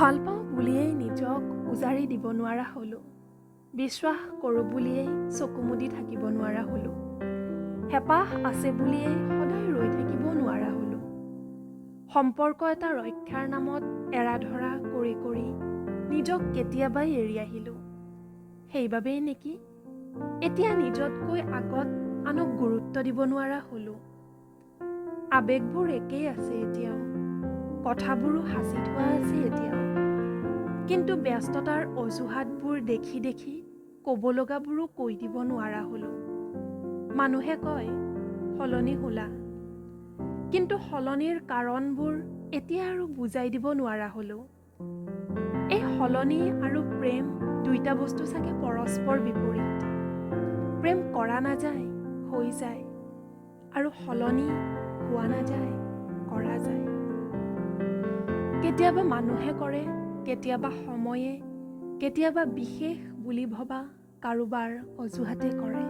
ভাল পাওঁ বুলিয়েই নিজক উজাৰি দিব নোৱাৰা হ'লোঁ। বিশ্বাস কৰোঁ বুলিয়েই চকু মুদি থাকিব নোৱাৰা হ'লোঁ। হেঁপাহ আছে বুলিয়েই সদায় ৰৈ থাকিব নোৱাৰা হ'লোঁ। সম্পৰ্ক এটা ৰক্ষাৰ নামত এৰা ধৰা কৰি কৰি নিজক কেতিয়াবাই এৰি আহিলোঁ। সেইবাবেই নেকি এতিয়া নিজতকৈ আগত আনক গুৰুত্ব দিব নোৱাৰা হ'লোঁ। আৱেগবোৰ একেই আছে এতিয়াও, কথাবোৰো সাঁচি থোৱা আছে এতিয়াও, কিন্তু ব্যস্ততাৰ অজুহাতবোৰ দেখি দেখি ক'ব লগাবোৰো কৈ দিব নোৱাৰা হ'লোঁ। মানুহে কয়, সলনি হ'লা, কিন্তু সলনিৰ কাৰণবোৰ এতিয়া আৰু বুজাই দিব নোৱাৰা হ'লোঁ। এই সলনি আৰু প্ৰেম দুইটা বস্তু চাগে পৰস্পৰ বিপৰীত। প্ৰেম কৰা নাযায়, হৈ যায়, আৰু সলনি হোৱা নাযায়, কৰা যায়। কেতিয়াবা মানুহে কৰে, কেতিয়াবা সময়ে, কেতিয়াবা বিশেষ বুলি ভবা কাৰোবাৰ অজুহাতে কৰে।